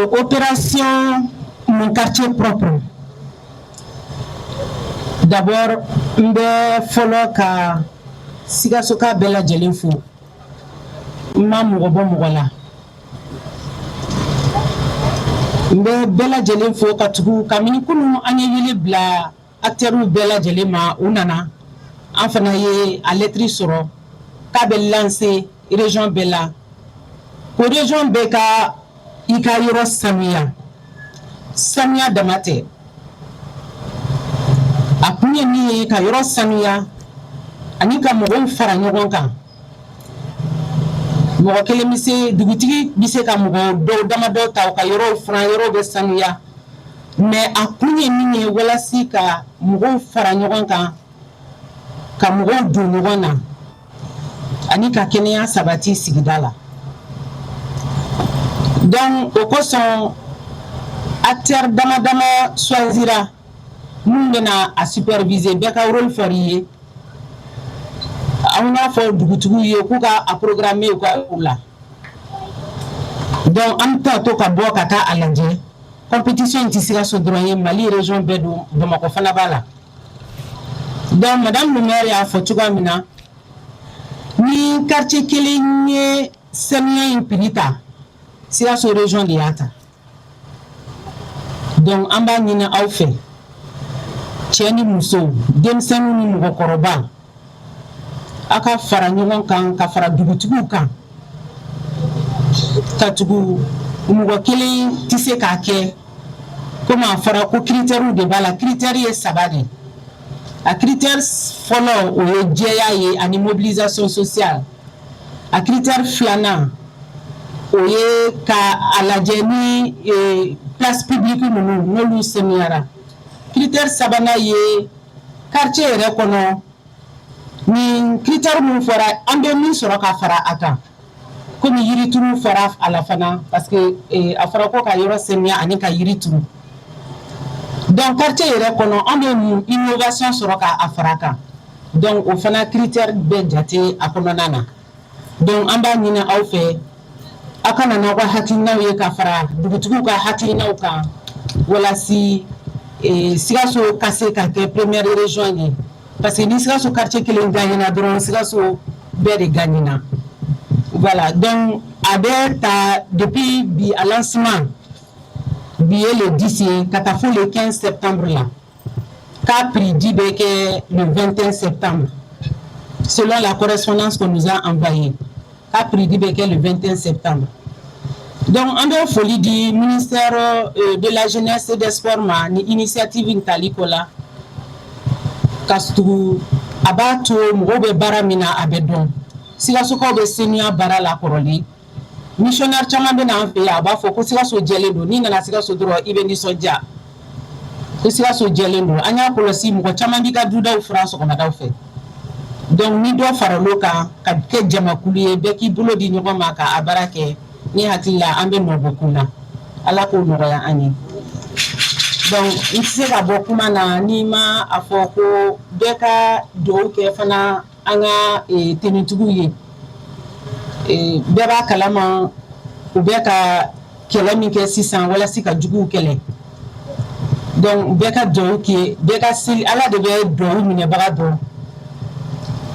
Opération Mon quartier propre. D'abord, n bɛ fɔlɔ ka Sikasoka bɛɛ lajɛlen fo. N ma mɔgɔ bɔ mɔgɔ la. N bɛ bɛɛ lajɛlen fo ka tugu kabini kunun an ye wele bila acteurs bɛɛ lajɛlen ma, u nana. An fana ye a lettre sɔrɔ k'a bɛ lancer région bɛɛ la, ko région bɛɛ ka i ka yɔrɔ sanuya. Sanuya dama tɛ, a kun ye min ye, ka yɔrɔ sanuya ani ka mɔgɔw fara ɲɔgɔn kan. Mɔgɔ kelen bɛ se, dugutigi bɛ se ka mɔgɔ dɔw damadɔ ta, u ka yɔrɔw furan, yɔrɔ bɛ sanuya, mais a kun ye min ye, walasa ka mɔgɔw fara ɲɔgɔn kan, ka mɔgɔw don ɲɔgɔn na ani ka kɛnɛya sabati sigida la. Donc o kosɔn, acteur dama dama choisira minnu bɛna a superviser. Bɛɛ ka rôle fɔr'i ye. An y'a fɔ dugutigiw ye k'u ka a programmer u ka u la. Donc an bɛ taa to ka bɔ ka taa a lajɛ. Compétition in tɛ Sikaso dɔrɔn ye, Mali région bɛɛ don, Bamakɔ fana b'a la. Donc madame le maire y'a fɔ cogoya min na, ni quartier kelen ye sanuya in prix ta, Sikaso région de y'a ta. Donc an b'a ɲini aw fɛ, cɛ ni muso, denmisɛnninw ni mɔgɔkɔrɔba, aw ka fara ɲɔgɔn kan, ka fara dugutigiw kan, ka tugu. Mɔgɔ kelen tɛ se k'a kɛ. Komi a fɔra ko critères de b'a la, critère ye saba de. A critère fɔlɔ, o ye jɛya ye ani mobilisation sociale. A critère filanan, o ye ka a lajɛ ni place publique ninnu, n'olu sanuyara. Critère sabanan ye quartier yɛrɛ kɔnɔ. Nin critère min fɔra, an bɛ min sɔrɔ ka fara a kan, komi yirituru fɔra a la fana, parce que a fɔra ko ka yɔrɔ sanuya ani ka yiri turu. Donc quartier yɛrɛ kɔnɔ, an bɛ mun innovation sɔrɔ k'a fara a kan? Donc o fana critère bɛ jate a kɔnɔna na. Donc an b'a ɲini aw fɛ, aw ka na n'aw ka hakilinaw ye ka fara dugutigiw ka hakilinaw kan, walasa Sikaso ka se ka kɛ première région ye, parce que ni Sikaso quartier kelen gagnera dɔrɔn, Sikaso bɛɛ de gagnera. Voilà, donc a bɛ ta depuis bi, a lancement bi ye le 10 ye, ka taa fo le 15 septembre la, k'a prix di bɛ kɛ le 21 septembre, selon la correspondance qu'on nous a envoyée, k'a prix di bɛ kɛ le 21 septembre. Donc an bɛ foli di ministère de la Jeunesse et des Sports ma ni initiative in tali ko la, ka tugu a b'a to mɔgɔw bɛ baara min na, a bɛ dɔn. Sikasokaw bɛ sanuya baara la kɔrɔlen. Missionnaire caman bɛ na an fɛ yan, a b'a fɔ ko Sikaso jɛlen don. N'i nana Sikaso dɔrɔn, i bɛ nisɔndiya ko Sikaso jɛlen don. An y'a kɔlɔsi, mɔgɔ caman b'i ka dudaw furan sɔgɔmadaw fɛ. Donc ni dɔ faral'o kan ka kɛ jamakulu ye, bɛɛ k'i bolo di ɲɔgɔn ma k'a baara kɛ, ne hakili la, an bɛ nɔ bɔ kun na. Ala k'o nɔgɔya an ye. Donc n tɛ se ka bɔ kuma na n'i ma a fɔ ko bɛɛ ka dugawu kɛ fana an ka tenitigiw ye. Bɛɛ b'a kalama, u bɛ ka kɛlɛ min kɛ sisan walasa ka juguw kɛlɛ. Donc bɛɛ ka dugawu kɛ, bɛɛ ka seli. Ala de bɛ dugawu minɛbaga dɔn.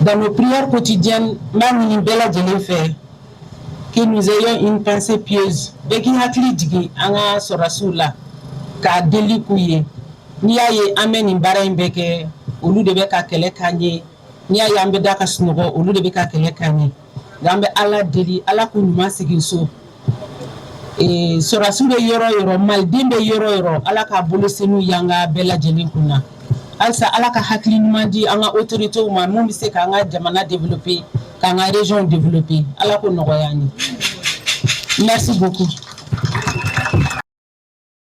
Dans nos prières quotidiennes, n b'a ɲini bɛɛ lajɛlen fɛ que nous ayons une pensée pieuse. Bɛɛ k'i hakili jigin an ka sɔrɔdasiw la k'a deli k'u ye. N'i y'a ye an bɛ nin baara in bɛɛ kɛ, olu de bɛ ka kɛlɛ k'an ye. N'i y'a ye an bɛ da ka sunɔgɔ, olu de bɛ ka kɛlɛ k'an ye. Nka an bɛ Ala deli, Ala k'u ɲuman segin so. Sɔrɔdasiw bɛ yɔrɔ o yɔrɔ, maliden bɛ yɔrɔ o yɔrɔ, Ala k'a bolo senu yanga bɛɛ lajɛlen kunna. Halisa, Ala ka hakili ɲuman di an ka autorités ma, mun bɛ se k'an ka jamana développer, k'an ka région développer. Ala k'o nɔgɔya an ye. Merci beaucoup.